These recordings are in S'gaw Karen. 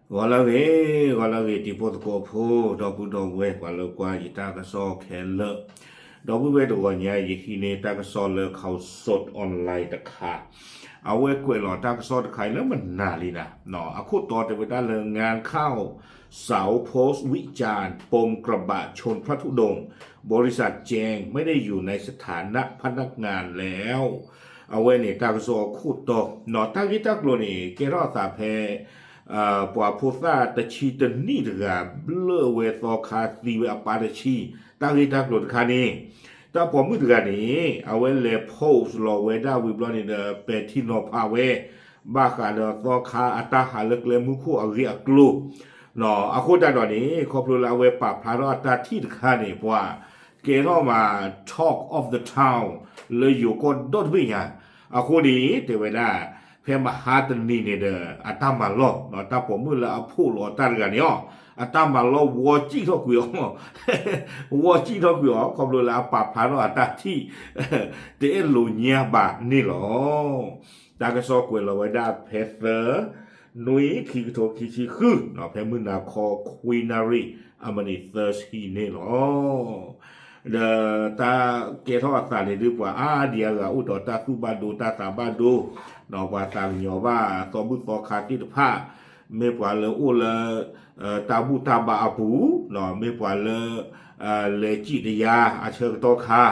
ဂီၤလၢအဂ့ၤ, ဂီၤလၢအဂ့ၤ တံၤဖိသကိးဖိ ဒီပုၢ်ဒီဝဲၢ် ပှၤလၢကွၢ်ယတၢ်ကစီၣ်ခဲလၢာ်, ဒီပုၢ်ဝဲၢ်တဂီၤညါ ယဟံးန့ၢ်တၢ်ကစီၣ်လၢ Khaosod Online တခါ, အဝဲကွဲးလီၤတၢ်ကစီၣ်တခါအံၤလၢမနုၤလံနၤ, အခိၣ်တီတဲဝဲဒၣ်လၢ งานเข้า เสาโพสต์วิจารณ์ปมกระบะชนพระธุดงค์ บริษัทแจ้งไม่ได้อยู่ในสถานะพนักงานแล้ว အဝဲန့ၣ်တၢ်ကစီၣ်အခိၣ်တီ, တၢ်ဂ့ၢ်တၢ်ကျိၤန့ၣ် ကဲထီၣ်အသးဖဲ ပှၤဖိသၣ်တဆံတနံၣ်တဂၤ ဘျၢၣ်ဝဲသီခါသံဝဲအပၢ်တဆံ, တၢ်ဂ့ၢ်တၢ်ကျိၤတခါန့ၣ်, တၢ်ပိာ်မုၣ်တဂၤန့ၣ် အဝဲလဲၤ post လီၤဝဲဒၣ်ဝံၤဘျီန့ၣ်ဒီး ပဲာ်ထံနီၤဖးဝဲ ဘၣ်ဃးဒီးသီခါအတၢ်ဟးလၢကျဲမုၢ်ခိၣ်အဂ့ၢ်အကျိၤ, အဃိသတးဒီးန့ၣ် ခီဖျိလၢအဝဲပာ်ဖျါထီၣ်အတၢ်ထံၣ်တခါန့ၣ် ပှၤကဲထီၣ်မး talk of the town လၢယိၤကီၢ်ဒီတဘ့ၣ်ညါ, အဃိန့ၣ် တဲဝဲဒၣ် ဖဲမဟါတနံၤန့ၣ်ဒီး အတၢ်မၤလီၢ် တၢ်ပိာ်မုၣ်လၢအဖိးလီၤတၢ်တဂၤန့ၣ်အီၤ, အတၢ်မၤလီၢ်ဝီစံၣ်ထီၣ်ကွံာ်အီၤ, ဝီစံၣ်ထီၣ်ကွံာ်အီၤ ခီဖျိလၢအပာ်ဖျါထီၣ်အတၢ်ထံၣ် တအဲၣ်လိာ်ညါဘၣ်န့ၣ်လီၤ. တၢ်ကစီၣ်ကွဲးလီၤဝဲဒၣ်ဖဲသၢ နွံ ခံကထိခံဆံဃု ဖဲမုၢ်နၤခီခွံနၣ်ရံၣ် အမံးနံးသၢဆံန့ၣ်လီၤ. ဒီးတၢ်ကဲထီၣ်အသးန့ၣ်ဒုး ပှၤအါဒံအါဂၤအိၣ်ဒီးတၢ်သူၣ်ဘၣ်ဒိတၢ်သးဘၣ်ဒိ, ဒီးပှၤသးကညီၤဘၣ်သီဘူၣ်သီခါသ့ၣ်တဖၣ်, မ့ၢ်ပှၤလၢအိၣ်လၢ တၢ်ဘူၣ်တၢ်ဘါအပူၤ, မ့ၢ်ပှၤလၢ လဲၤစံၣ်တယါအဆၢကတီၢ်ခါ,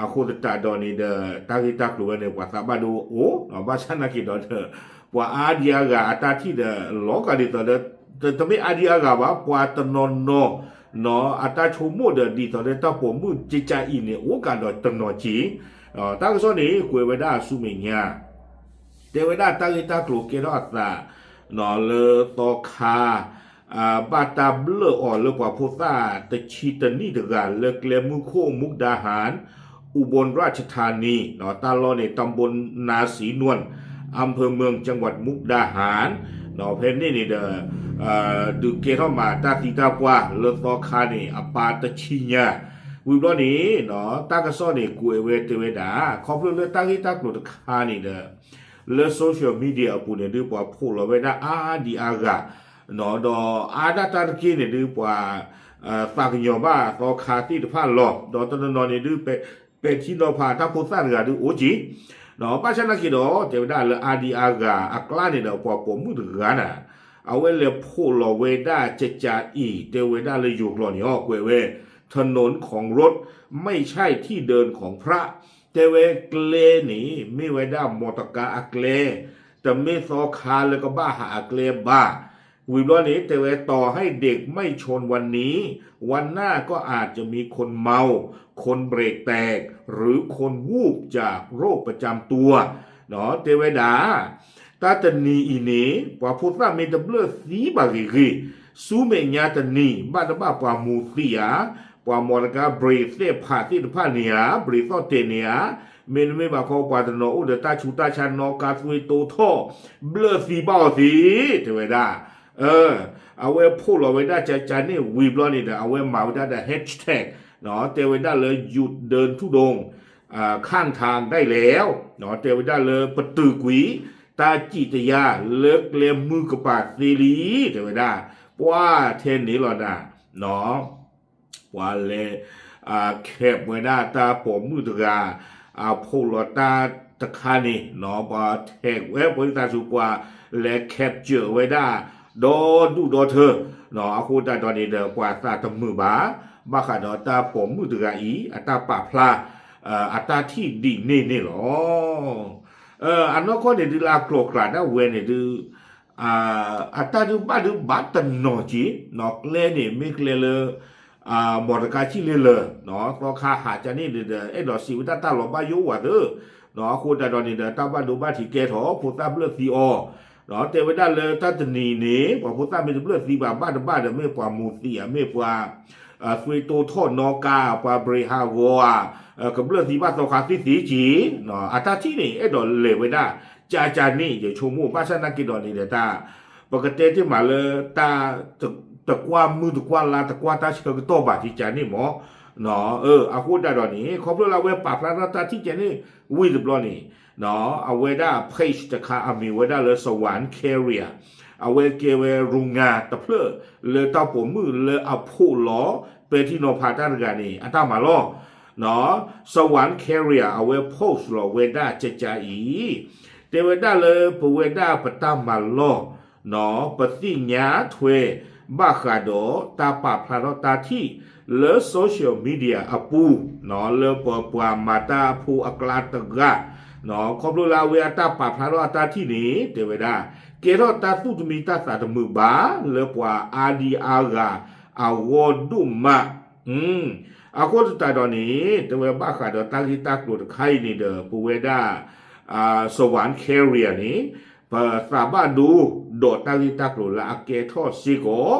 အဃိသတးဒီးန့ၣ်ဒီး တၢ်ဂ့ၢ်တၢ်ကျိၤဝဲန့ၣ် ပှၤသးဘၣ်ဒိအိၣ်, ဘၣ်ဆၣ်နာ်က့ၤဒီးဒီး ပှၤအါဒံအါဂၤအတၢ်ထံၣ်ဒီး လီၤဂာ်ဒ်သိးဒီး တမ့ၢ်အါဒံအါဂၤဘၣ်, ပှၤတနီၤနီၤ အတၢ်ဆိကမိၣ်ဒီးဒ်သိးဒီးတၢ်ပိာ်မုၣ်ကကးအံၤန့ၣ် အိၣ်ကးဒီးတနီၤက့ၤ, တၢ်ကစီၣ်န့ၣ် ကွဲးဝဲဒၣ်ဆူမဲာ်ညါ တဲဝဲဒၣ်တၢ်ဂ့ၢ်တၢ်ကျိၤကဲထီၣ်အသး လၢသီခါ ဘၣ်တၢ်ဘျၢၣ်အီၤလၢပှၤဖိသၣ်တဆံတနံၣ်တဂၤ လၢကျဲမုၢ်ခိၣ် မုၢ်ဒါဟၣ် အူဘိၣ်ရၣ်ချထါနံ, တၢ်လီၢ်န့ၣ် ตำบลนาศรีนวล อำเภอเมือง จังหวัดมุกดาหาร ဖဲန့ၣ်န့ၣ်ဒီး ဒုးကဲထီၣ်မးတၢ်သံတၢ်ပှၢ်လၢသီခါန့ၣ် အပၢ်တဆံညါ, ဝံၤဘျီန့ၣ် တၢ်ကစီၣ်န့ၣ် ကွဲးဝဲတဲဝဲဒၣ် ခီဖျိလၢတၢ်ဂ့ၢ်တၢ်ကျိၤတခါန့ၣ်ဒီး လၢ social media အပူၤန့ၣ်ဒုး ပှၤဖိးလီၤဝဲဒၣ်အါဒံအါဂၤ, ဒီးအါဒၣ်တၢ်တက့ၢ်န့ၣ်ဒုး ပှၤ သးကညီၤဘၣ်သီခါသ့ၣ်တဖၣ်လီၤ. ဒီးတနီၤနီၤန့ၣ်ဒုး ပဲာ်ထံနီၤဖးတၢ်ဖိသၣ်တဂၤဒုးအိၣ်က့ၤ, ဘၣ်ဆၣ်နာ်က့ၤဒီး တဲဝဲဒၣ်လၢအါဒံအါဂၤအကျါန့ၣ်ဒီး ပှၤပိာ်မုၣ်တဂၤန့ၣ် အဝဲလဲၤဖိးလီၤဝဲဒၣ်ကကးအံၤ တဲဝဲဒၣ်လၢယိၤကျိာ်န့ၣ်အီၤ ကွဲးဝဲ ถนนของรถ ไม่ใช่ที่เดินของพระ တဲဝဲကျဲန့ၣ် မ့ၢ်ဝဲဒၣ်မီတကါအကျဲ, တမ့ၢ်သီခါလၢကဘၣ်ဟးအကျဲဘၣ်. ဝံၤဘျီန့ၣ် တဲဝဲ ต่อให้เด็กไม่ชนวันนี้ วันหน้าก็อาจจะมีคนเมา คนเบรกแตก หรือคนวูบจากโรคประจำตัว တဲဝဲဒၣ် တၢ်တနံၤအံၤန့ၣ် ပှၤဖိသၣ်မ့ၢ်တဘျၢၣ်သံဘၣ်ဂ့ၤဂ့ၤ, ဆူမဲာ်ညါတနံၤ ဘၣ်တဘၣ်ပှၤမူၤသံးဧါ, ပှၤမီတကါ brake သ့ၣ်ဖးသ့ၣ်တဖၣ်န့ၣ်ဧါ, brake သီၣ်တဲာ်န့ၣ်ဧါ, မ့တမ့ၢ်ဘၣ်ခီ ပှၤတနီၤအိၣ်ဒီးတၢ်ဆူးတၢ်ဆါ နီၣ်ကါသွံတိထီၣ် ဘျၢၣ်သံဘၣ်အီၤသ့, တဲဝဲဒၣ် အဝဲဖိးလီၤဝဲဒၣ်ကကးန့ၣ်ဝံၤဘျီန့ၣ်ဒီး အဝဲမၤဝဲဒၣ်ဒီး hashtag တဲဝဲဒၣ်လၢ หยุดเดินธุดงค์ ข้างทางได้แล้ว တဲဝဲဒၣ်လၢပတုာ်ကွံာ် တၢ်စံၣ်တယါလၢကျဲမုၢ်ကပၤသ့လံ တဲဝဲဒၣ် ပှၤထဲန့ၣ်လီၤနၤ ပှၤလဲၤ cap ဝဲဒၣ်တၢ်ပိာ်မုၣ်တဂၤ အဖိးလီၤတၢ်တခါန့ၣ် ပှၤ tag ဝဲ ပှၤသးစူၤ ပှၤလဲၤ capture ဝဲဒၣ် ဒီဒူၣ်ဒီထၢ အဃိသတးဒီးန့ၣ်ဒီး ပှၤသးတမုာ်ဘၣ် ဘၣ်ဃးဒီးတၢ်ပိာ်မုၣ်တဂၤအံၤ အတၢ်ပာ်ဖျါ အတၢ်ထံၣ်ဒ်န့ၣ်န့ၣ်လီၤ. အနီၢ်ကီၢ်န့ၣ်ဒုးလၢအကျိၤကျဲဒၣ်ဝဲန့ၣ်ဒုး အတၢ်ဒုးဘၣ်ဒုးဘၣ်တနီၤက့ၤ ကျဲန့ၣ်မ့ၢ်ကျဲလၢ မီတကါစံၣ်လ့လၢာ် သီခါဟးကန့ၣ်ဒီး အဲၣ်ဒိးစံးဝဲတၢ်တၢ်လီၤဘၣ်ယိၣ်ဝဲသ့ အဃိသတးဒီးန့ၣ်ဒီး တၢ်ဘၣ်ဒိဘၣ်ထံးကဲထီၣ် ဖိသၣ်ဘျၢၣ်သံအီၤ တဲဝဲဒၣ်လၢတၢ်တနံၤန့ၣ် ပှၤဖိသၣ်မ့ၢ်တဘျၢၣ်သံဘၣ် ဘၣ်တဘၣ်ဒီးမ့ၢ်ပှၤမူၤသံးဧါ မ့ၢ်ပှၤ သွံတိထီၣ်နီၣ်ကါ ပှၤ brake ဟးဂီၤဧါ ကဘျၢၣ်သံဘၣ်သီခါသ့သ့က့ၤ အတၢ်ထံၣ်န့ၣ် အဲၣ်ဒိးလဲၤဝဲဒၣ် ကကန့ၣ် ယဆိကမိၣ် ဘၣ်ဆၣ်နာ်က့ၤဒီးန့ၣ်ဒီးတၢ် ပကတဲတ့ၢ်မးလၢတၢ် တကွၢ်မုၢ်တကွၢ်လါတကွၢ်တၢ်ဆၢကတီၢ်ဘၣ်ကကန့ၣ်မး အဃိသတးဒီးန့ၣ် ခီဖျိလၢအဝဲပာ်ဖျါထီၣ်တၢ်ထံၣ်ကန့ၣ် ဝံၤတဘျီန့ၣ် အဝဲဒၣ် page တခါအမံၤဝဲဒၣ်လၢ Swan Carrier အဝဲကဲဝဲ โรงงาน တဖျၢၣ်လၢတၢ်ပိာ်မုၣ်လၢအဖိးလီၤ ပဲထံနီၤဖးတၢ်တဂၤန့ၣ် အတၢ်မၤလီၢ် Sawan Carrier အဝဲ post လီၤဝဲဒၣ်ကကါအံၤ တဲဝဲဒၣ်လၢပဝဲဒၣ်ပတၢ်မၤလီၢ် ပသ့ၣ်ညါထွဲ ဘၣ်ဃးဒီးတၢ်ပာ်ဖျါထီၣ်တၢ်ထံၣ်လၢ social media အပူၤ လၢပပှၤမၤတၢ်ဖိအကျါတဂၤ ခီဖျိလၢအဝဲအတၢ်ပာ်ဖျါထီၣ်အတၢ်ထံၣ်န့ၣ် တဲဝဲဒၣ် ကဲထီၣ်တၢ်သူၣ်တမံတၢ်သးတမုာ်ဘၣ် လၢပှၤအါဒံအါဂၤအဂီၢ်ဒိၣ်မး အဃိသတးဒီးန့ၣ် တဲဝဲဘၣ်ဃးဒီးတၢ်ဂ့ၢ်တၢ်ကျိၤတခါအံၤန့ၣ်ဒီး ပဝဲဒၣ် Sawan Carrier န့ၣ် ပသးဘၣ်ဒိဒီးတၢ်ဂ့ၢ်တၢ်ကျိၤလၢအကဲထီၣ်စ့ၢ်ကီး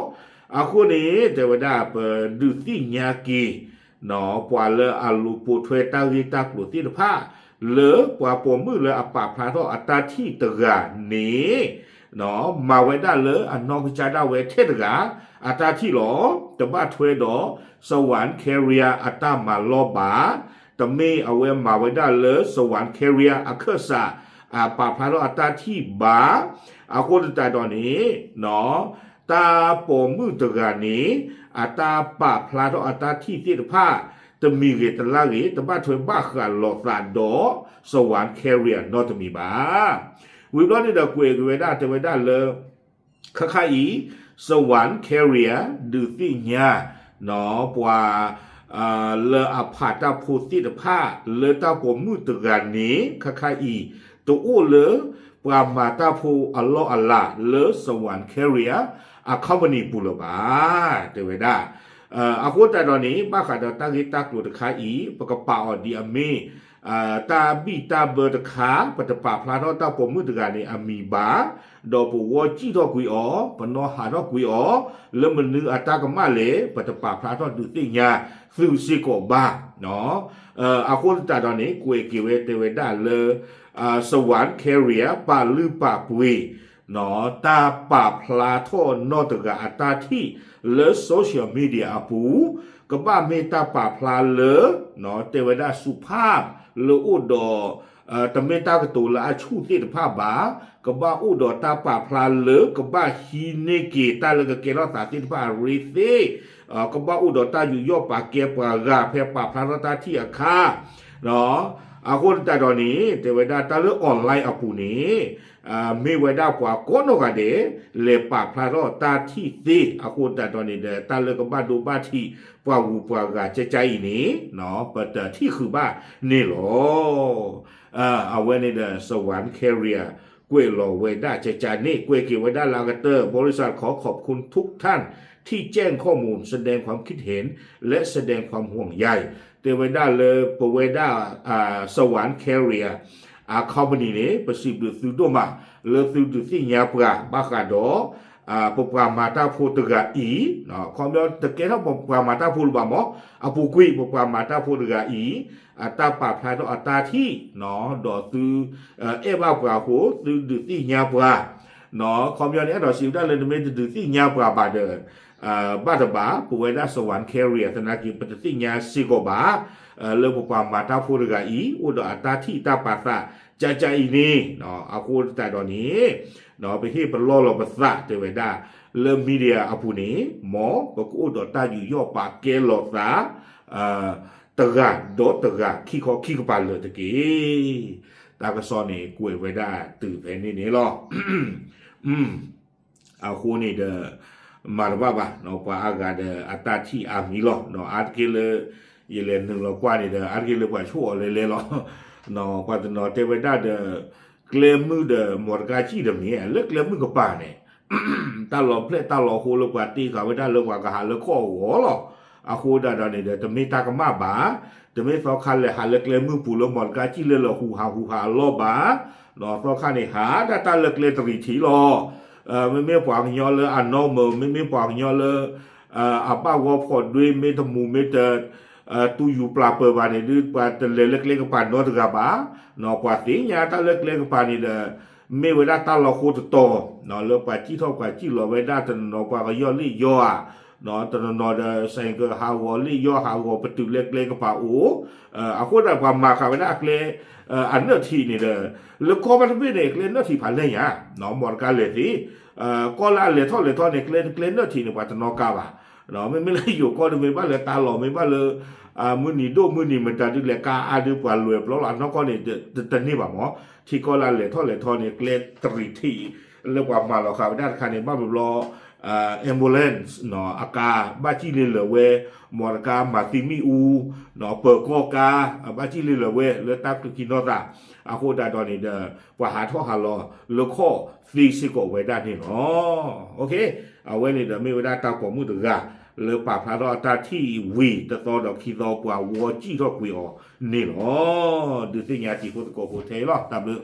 အဃိန့ၣ် တဲဝဲဒၣ် ပဒုးသ့ၣ်ညါက့ၤ ပှၤလၢအလူၤပိာ်ထွဲတၢ်ဂ့ၢ်တၢ်ကျိၤသ့ၣ်တဖၣ် လၢပှၤပိာ်မုၣ်လၢအပာ်ဖျါထီၣ်အတၢ်ထံၣ်တဂၤန့ၣ် မၤဝဲဒၣ်လၢအနီၢ်ကစၢ်ဒၣ်ဝဲထဲတဂၤ အတၢ်ထံၣ်လီၤ. တဘၣ်ထွဲဒီး Sawan Carrier အတၢ်မၤလီၢ်ဘၣ်. တမ့ၢ်အဝဲမၤဝဲဒၣ်လၢ Sawan Carrier အခၢၣ်စး အပာ်ဖျါထီၣ်အတၢ်ထံၣ်ဘၣ်. အဃိသတးဒီးန့ၣ် တၢ်ပိာ်မုၣ်တဂၤန့ၣ် အတၢ်ပာ်ဖျါထီၣ်အတၢ်ထံၣ်သ့ၣ်တဖၣ် တမံၤဂ့ၤတလါဂ့ၤ တဘၣ်ထွဲဘၣ်ဃးလိာ်သးဒီး Sawan Carrier နီတမံၤဘၣ်. ဝံၤဘျီန့ၣ်ဒီးကွဲးက့ၤဝဲဒၣ်တဲဝဲဒၣ်လၢ ခါခါအံၤ Sawan Carrier ဒုးသ့ၣ်ညါ ပှၤ လၢအဖးတၢ်ဖိသ့ၣ်တဖၣ် လၢတၢ်ပိာ်မုၣ်တဂၤန့ၣ် ခါခါအံၤ တအိၣ်လၢ ပှၤမၤတၢ်ဖိအလီၢ်အလၤလၢ Sawan Carrier အ company ပူၤလၢၤဘၣ် တဲဝဲဒၣ်. အဃိသတးဒီးန့ၣ် ဘၣ်ဃးဒီးတၢ်ဂ့ၢ်တၢ်ကျိၤတခါအံၤ ပကပာ်အီၤဒ်အမ့ၢ် တၢ်ဘံၣ်တၢ်ဘၢတခါ ပတပာ်ဖျါထီၣ်တၢ်ပိာ်မုၣ်တဂၤန့ၣ်အမံၤဘၣ်, ဒီးပဝီစံၣ်ထီၣ်ကွံာ်အီၤ, ပနီၢ်ဟးထီၣ်ကွံာ်အီၤ, လၢမနုၤအတၢ်ကမၣ်လဲၣ် ပတပာ်ဖျါထီၣ်ဒုးသ့ၣ်ညါသုစ့ၢ်ကီးဘၣ်. အဃိသတးဒီးန့ၣ် ကွဲးက့ၤဝဲတဲဝဲဒၣ်လၢ Sawan Carrier ပာ်လုၢ်ပာ်ပှ့ၤ တၢ်ပာ်ဖျါထီၣ်နီၢ်တဂၤအတၢ်ထံၣ်လၢ social media အပူၤ, ကဘၣ်မ့ၢ်တၢ်ပာ်ဖျါလၢ တဲဝဲဒၣ် စူၤဖၣ် လၢအိၣ်ဒီး တမ့ၢ်တၢ်ကတိၤလၢအဆူၣ်သ့ၣ်တဖၣ်ဘၣ်, ကဘၣ်အိၣ်ဒီးတၢ်ပာ်ဖျါလၢကဘၣ်ဟံးန့ၢ်က့ၤတၢ်လၢကကဲထီၣ်သးသ့ၣ်တဖၣ်အရ့သ့, ကဘၣ်အိၣ်ဒီးတၢ်ယူးယီၣ်ပာ်ကဲပှၤဂၤဖဲပာ်ဖျါထီၣ်တၢ်ထံၣ်အခါ အဃိသတးဒီးန့ၣ် တဲဝဲဒၣ်တၢ်လၢ online အပူၤန့ၣ် မ့ၢ်ဝဲဒၣ်ပှၤကိးနီၢ်ဂၤဒဲး လဲၤပာ်ဖျါထီၣ်တၢ်ထံၣ်သ့ အဃိသတးဒီးန့ၣ်ဒီး တၢ်လၢကဘၣ်ဒိဘၣ်ထံး ပှၤဂုၤပှၤဂၤကကါအံၤန့ၣ် ပတထံၣ်ဃုာ်ဘၣ်န့ၣ်လီၤ. အဝဲန့ၣ်ဒီး Sawan Carrier ကွဲးလီၤဝဲဒၣ်ကကါန့ၣ် ကွဲးက့ၤဝဲဒၣ်လၢအကတၢၢ် บริษัทขอขอบคุณทุกท่านที่แจ้งข้อมูล แสดงความคิดเห็น และแสดงความห่วงใย တဲဝဲဒၣ်လၢပဝဲဒၣ် Sawan Carrier အ company န့ၣ် ပစံးဘျုးသုဒိၣ်မး လၢသုဒုးသ့ၣ်ညါပှၤ ဘၣ်ဃးဒီး ပပှၤမၤတၢ်ဖိတဂၤအံၤ ခီပညီတကဲထီၣ်ပပှၤမၤတၢ်ဖိလၢၤဘၣ်မး အပူၤကွံာ် ပပှၤမၤတၢ်ဖိတဂၤအံၤ အတၢ်ပာ်ဖျါထီၣ်အတၢ်ထံၣ် ဒီးသု အဲၣ်ဘၣ်ပှၤအဃိ သုဒုးသ့ၣ်ညါပှၤ ခီပညီန့ၣ် အဲၣ်ဒိးစံးဝဲဒၣ်လၢနမ့ၢ်တဒုးသ့ၣ်ညါပှၤဘၣ်ဒီး ဘၣ်တဘၣ် ပဝဲဒၣ် Sawan Carrier သနာ်က့ ပတသ့ၣ်ညါစ့ၢ်ကီးဘၣ် လၢပပှၤမၤတၢ်ဖိတဂၤအံၤ အိၣ်ဒီးအတၢ်ထံၣ်တၢ်ပာ်သး ကကါအံၤန့ၣ် အဃိသတးဒီးန့ၣ် ပဟ့ၣ်ပလီၢ်လီၤပသးတဲဝဲဒၣ် လၢ media အပူၤန့ၣ် မ်ပကအိၣ်ဒီးတၢ်ယူးယီၣ်ပာ်ကဲလိာ်သး တဂၤဒီးတဂၤ ခံခီခံကပၤလၢာ်တက့ၢ်. တၢ်ကစီၣ်န့ၣ် ကွဲးဝဲဒၣ်တုၤဖဲန့ၣ်န့ၣ်လီၤ. အဃိန့ၣ်ဒီး မၤတဘၣ်ဘၣ် ပှၤအါဂၤဒီးအတၢ်ထံၣ်အါမံၤလီၤ. အါတက့ၢ်လၢ ယလဲၤနုာ်လီၤကွၢ်န့ၣ်ဒီး အါတက့ၢ်လၢပှၤဆိၣ်အီၤလဲၤလဲၤလီၤ. ပှၤတနီၤတဲဝဲဒၣ်ဒီး ကျဲမုၢ်ဒီး မော်တော်ကားကြီး တမ့ၢ် လၢကျဲမုၢ်ကပၤန့ၣ် တၢ်လီၤဖျဲၣ်တၢ်လီၤဟိလၢပှၤတ့ဃာ်ဝဲဒၣ်လၢပှၤကဟးလၢခီၣ်အဂီၢ်လီၤ. အဃိဒၣ်ဒီးန့ၣ်ဒီး တမ့ၢ်တၢ်ကမၣ်ဘၣ်, တမ့ၢ်သီခါလဲၤဟးလၢကျဲမုၢ်ပူၤလၢ မော်တော်ကားကြီး လၢလၢာ်ဟူးဟးဟူးဟးအလီၢ်ဘၣ်, ဒီးသီခါန့ၣ် ဟးဒၣ်တၢ်လၢကျဲတရံးထံးလီၤ. မ့မ့ၢ်ပှၤကညီလၢအ normal မ့မ့ၢ်ပှၤကညီလၢ အဘၣ်ဂီၤဖီၣ်ဒွ့ မ့ၢ်တမူၤမ့ၢ်တ တူၢ်ယူၤပျၢ်ပၢၢ်ဘၣ်န့ၣ်ဒီး ပှၤတလဲၤလၢကျဲကပၤနီတဂၤဘၣ်. ပှၤသ့ၣ်ညါတၢ်လၢကျဲကပၤန့ၣ်ဒီး မ့ၢ်ဝဲဒၣ်တၢ်လီၤဃိတတီၤ လၢပှၤစံၣ်ထီၣ်ပှၤစံၣ်လီၤဝဲဒၣ်တနီၤနီၤ ပှၤကယီၢ်လ့ၣ်ယီၢ်ဧါ, တနီၤနီၤဒီး ဆိုင်ကယ် ဟးဂီၤ လ့ၣ်ယီၢ်ဟးဂီၤ ပတုာ်လၢကျဲကပၤအိၣ်, အဃိသတး ပှၤမၤဃာ်ဝဲဒၣ်အကျဲ အနၢၣ်ထံးန့ၣ်ဒီး လၢကီၢ်ဘၣ်တဘ့ၣ်န့ၣ် ကျဲနၢၣ်ထံးဖးလဲၢ်ညါ, မ်တကါလဲၤသ့, ကီၢ်လၢအလဲၤထီၣ်လဲၤထီန့ၣ် ကျဲ ကျဲနၢၣ်ထံးန့ၣ် ပှၤတနီၤကါဘၣ်, မ့မ့ၢ်လၢယိၤကီၢ်ဒီး မ့ၢ်ဘၣ်လၢတၢ်လီၢ် မ့ၢ်ဘၣ်လၢ မုၢ်နံၤဒိၣ်မုၢ်နံၤမတၤဒုး လဲၤကါအါဒုး ပှၤလဲၤပျီလီၤ အနီၢ်ကီၢ်န့ၣ် တန့ၢ်ဘၣ်မး, ထံကီၢ်လၢအလဲၤထီၣ်လဲၤထီန့ၣ် ကျဲတရံးထံး လၢပှၤမၤလီၤဃာ်ဝဲဒၣ်တခါန့ၣ် ဘၣ်မနုၤဘျီ ambulance အကါ ဘၣ်စံၣ်လ့ၤလၢာ်ဝဲ, မ်တကါ မၤသံမ့ၣ်အူ, ပၢၤကီၢ်ကါ ဘၣ်စံၣ်လ့ၤလၢာ်ဝဲ လၢတၢ်ကျုးခံနီၢ်သး အဃိသတးဒီးန့ၣ်ဒီး ပှၤဟးထီၣ်ဟးလီၤလၢကီၢ်သ့စ့ၢ်ကီးဝဲဒၣ်န့ၣ်လီၤ. အဝဲန့ၣ်ဒီးမ့ၢ်ဝဲဒၣ်တၢ်ပိာ်မုၣ်တဂၤ လၢပာ်ဖျါထီၣ်အတၢ်ထံၣ်ဝံၤတသီဒီးခံသီ ပှၤဝီစံၣ်ထီၣ်ကွံာ်အီၤန့ၣ်လီၤ. ဒုးသ့ၣ်ညါတံၤဖိသကိးဖိထဲအံၤလီၤ. တၢ်ဘျုး